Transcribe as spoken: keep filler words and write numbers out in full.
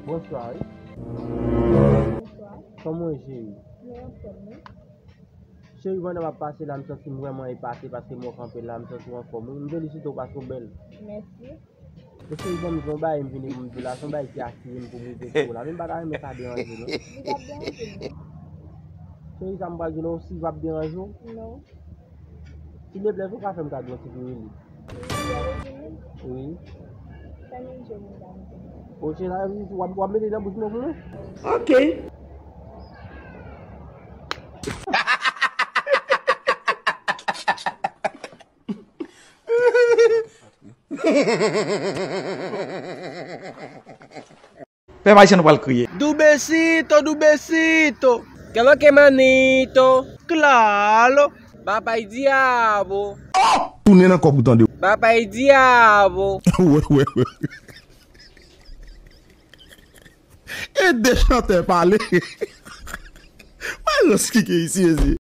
Bonswa, wi. Bonswa. Kòman w ye, cheri? Mwen anfòm, wi. Cheri, pandan m ap pase la, m santi m vrèman epate paske m wè w kanpe la, m santi w anfòm, wi. M felisite w paske w bèl. Mèsi. Men cheri, ban m di w yon bagay m vini pou m di w la, se yon bagay ki atire m pou m rive sou w la. Men m pa ta renmen sa deranje w, non. Li p ap deranje m, non. Cheri, sa m pral di w la, si l p ap deranje w? Non. Silvouplè, èske w ka fè m kado yon ti pirili? Wi. Fèmen je w, medam. Ok, la, w ap, w ap mete nan bouch mwen pou mwen? Ok. Pèp ayisyen, nou pral kriye. Dubecito, dubecito. Que lo que manito? Claro. Bye bye diabo. Tounen nan kòk ou tande. Bye bye diabo. Wè, wè, wè. E de chantè pale. Wè rans ki gen isi, mezye.